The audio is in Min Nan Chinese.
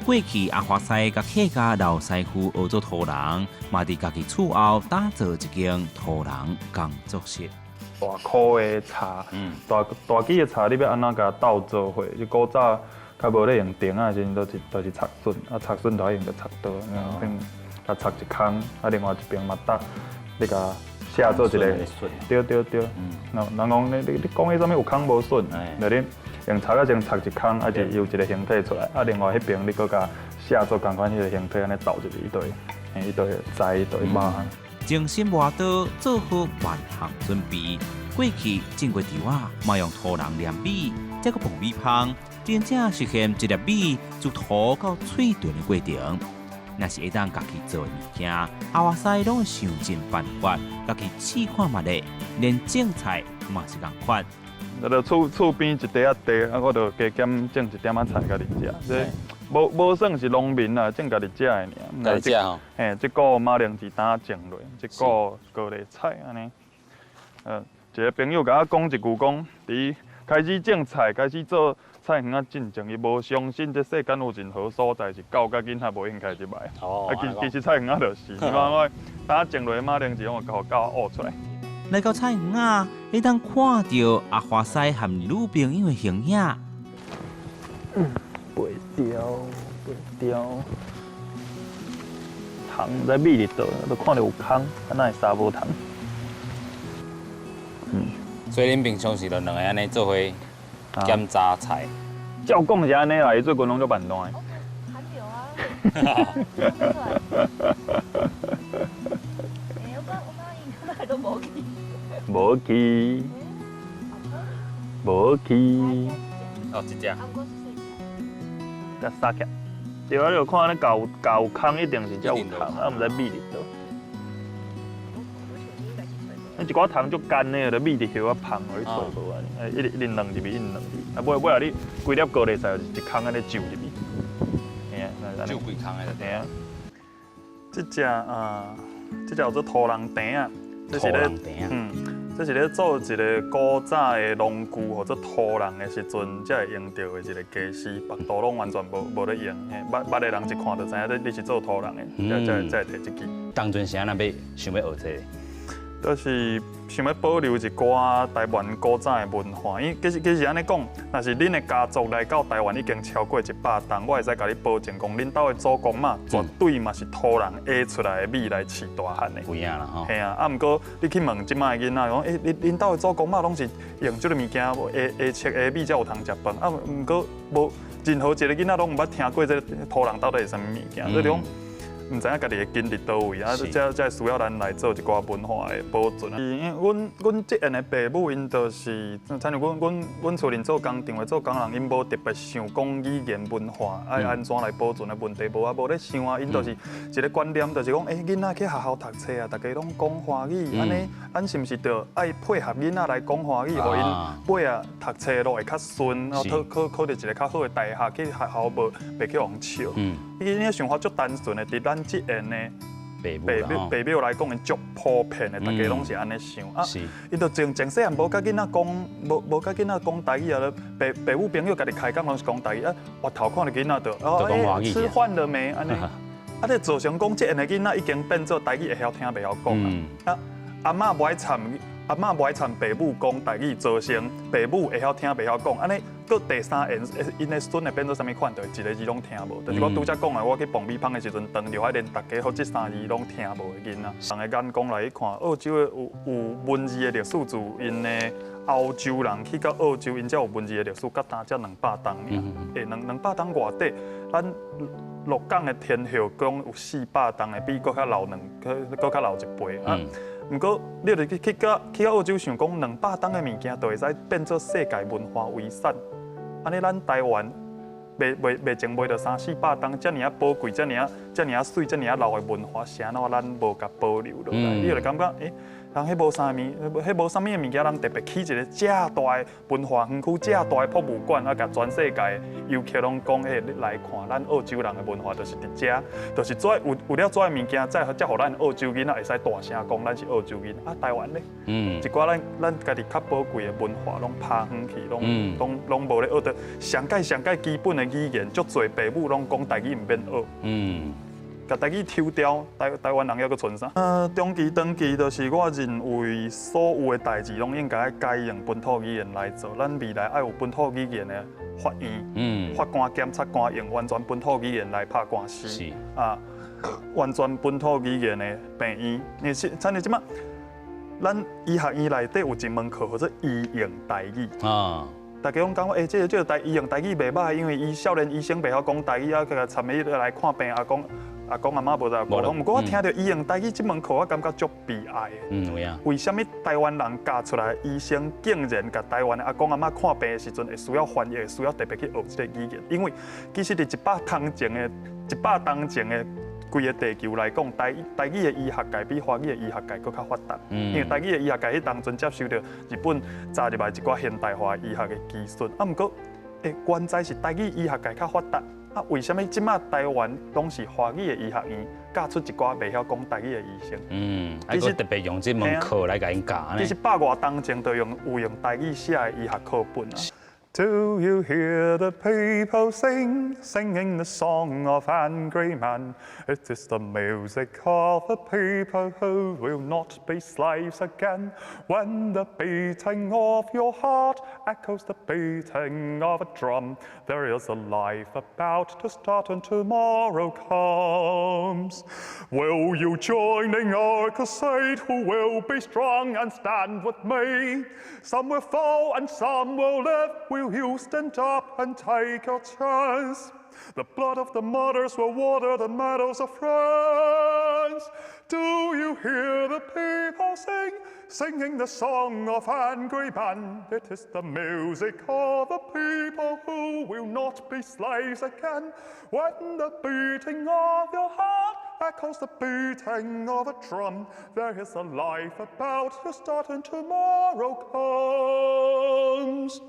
過去阿華西佮客家老師傅學做塗人，嘛佇家己厝後打造一間塗人工作室。大箍的柴，大大支的柴，你欲按怎共鬥做伙？你古早較無咧用釘仔的時陣，都是插榫，啊插榫就愛用著插刀，然後共插一空，啊另外一邊嘛搭，你共寫做一個，對對對。人人講你講彼啥物有空無榫，就你用插仔先插一空，啊就有一個形體出來，啊另外彼邊你閣共寫做仝款彼個形體，按呢鬥入去，伊就會，伊就會知，伊就會抹。精心磨刀，做好萬項準備。過去種過稻仔，嘛用塗人煉米，再閣磅米芳，真正實現一粒米自塗到喙脣的過程。若是會當家己做的物件，阿華西攏會想盡辦法，家己試看覓咧，連種菜嘛是仝款。那就厝邊一塊仔地，啊，我就加減種一點仔菜，家己食。這無算是農民啦，種家己食的爾。家己食吼。嘿，這個馬鈴薯當種落，這個高麗菜按呢。一個朋友共我講一句，講佇開始種菜、開始做菜園仔進前，伊無相信這世間有任何所在是狗佮囡仔無應該入來。啊，其實菜園仔就是，你看我當種落馬鈴薯，攏會予狗挖出來。來到菜園仔，會當看著阿華西和女朋友的形影。袂著，袂著。蟲毋知覕佇佗，都看著有空，啊哪會沙無蟲？所以恁平常時就兩个按呢做伙檢查菜。照講是按呢啦，伊最近攏足慢爛的。還有啊。欸，我剛應該都無去。無去。無去。哦，這隻。佮殺起。對啊，你有看咧，鉸有空一定是才有蟲，啊，毋知覕佇佗。那一寡蟲足乾的，就覕佇葉仔芳，予你揣無按呢，一直一直卵入去，一直卵入去。啊，尾尾仔你規粒高麗菜就是一空按呢蛀入去。嘿啊，蛀規空的。嘿啊。這隻啊，這隻叫做塗人袋仔，這是咧，這是咧做一個古早的農具，或者塗人的時陣，才會用著的一個家私，縛刀攏完全無咧用，嘿，捌的人一看就知影你是做塗人的，才會提這支。當陣是按怎欲想欲學這个？就是想欲保留一寡台灣古早的文化，因為其實按呢講，若是恁的家族來到台灣已經超過100冬，我會使共你保證講，恁兜的祖公媽絕對嘛是塗人下出來的米來飼大漢的。有影啦吼。嘿啊，啊毋過你去問這擺的囡仔講，欸，恁兜的祖公媽攏是用這个物件下下切下米才有通食飯，啊毋過無任何一個囡仔攏毋捌聽過這个塗人到底是啥物物件，所以講，毋知影家己的根佇佗位啊，這需要咱來做一寡文化的保存。因為阮這樣的爸母，𪜶就是，親像阮厝裡做工廠的做工人，𪜶無特別想講語言文化愛按怎來保存的問題，無啊，無咧想啊，𪜶就是一個觀念，就是講，欸，囡仔去學校讀冊啊，大家攏講華語，按呢，咱是毋是著愛配合囡仔來講華語，予𪜶尾仔讀冊路會較順，然後考著一個較好的大學，去學校無袂去予人笑。伊𪜶想法足單純的，佇咱這樣的爸母來講，𪜶足普遍的，大家攏是按呢想啊。伊就從從細漢無佮囡仔講，無佮囡仔講台語啊。爸母朋友家己開講攏是講台語啊。回頭看著囡仔就哦，欸，吃飯了沒？按呢，啊，這造成講這樣的囡仔已經變做台語會曉聽，袂曉講啊。啊，阿嬤無愛摻，阿嬤無愛摻爸母講台語，造成爸母會曉聽，袂曉講。按呢，閣第三緣，𪜶的孫會變做啥物款？就是一个字攏聽無。就是我拄才講的，我去磅米芳的時陣，當著連逐家伙這三字攏聽無的囡仔。人的眼光來去看，澳洲的有文字的歷史，自𪜶的歐洲人去到澳洲，𪜶才有文字的歷史，到今才200冬爾。欸，兩百冬外底，咱鹿港的天后宮有400冬的，比閣較老兩，閣較老一倍啊。毋過，你著去到澳洲想講200冬的物件，就會使變做世界文化遺產。按呢，咱台灣袂前賣著三四百冬，遮爾仔寶貴、遮爾仔遮爾仔媠、遮爾仔老的文化，是按怎咱無共保留落來？你就感覺，欸，人彼無啥物，彼無啥物的物件，人特別起一个遮大的文化園區，遮大的博物館，啊，共全世界的遊客攏講，欸，你來看咱澳洲人的文化，就是佇遮，就是做有有了這的物件，才予咱澳洲囡仔會使大聲講咱是澳洲囡仔。啊，台灣咧，一寡咱家己較寶貴的文化攏拋遠去，攏攏攏無咧學著，上蓋上蓋基本的語言，足濟爸母攏講台語毋免學。共台語抽掉，台灣人猶閣賰啥？中期、長期就是我認為所有的代誌攏應該改用本土語言來做。咱未來愛有本土語言的法院，法官、檢察官用完全本土語言來拍官司，啊，完全本土語言的病院。你是，親像這擺，咱醫學院內底有一門課叫做醫用台語。大家攏講，欸，這個台醫用台語袂䆀，因為伊少年醫生袂曉講台語啊，佮參伊來看病啊，講阿公阿嬤無在溝通。毋過我聽著醫用台語這門課，我感覺足悲哀的。嗯，有影。為啥物台灣人教出來的醫生，竟然共台灣的阿公阿嬤看病的時陣，會需要翻譯，需要特別去學這個語言？因為其實佇100冬前的規个地球來講，台語的醫學界比華語的醫學界閣較發達。因為台語的醫學界彼當陣接受著日本雜入來一寡現代化醫學的技術。啊，毋過，欸，原在是台語醫學界較發達。啊，為啥物這擺台灣攏是華語的醫學院教出一寡袂曉講台語的醫生？嗯，還閣特別用這門課來共𪜶教呢。其實百外冬前就用有用台語寫的醫學課本啊。Do you hear the people sing, singing the song of angry man? It is the music of the people who will not be slaves again. When the beating of your heart echoes the beating of a drum, there is a life about to start and tomorrow comes. Will you join in our crusade? Who will be strong and stand with me? Some will fall and some will live. Will you stand up and take your chance? The blood of the martyrs will water the meadows of France. Do you hear the people sing, singing the song of angry man? It is the music of the people who will not be slaves again. When the beating of your heart echoes the beating of a drum, there is a life about to start and tomorrow comes.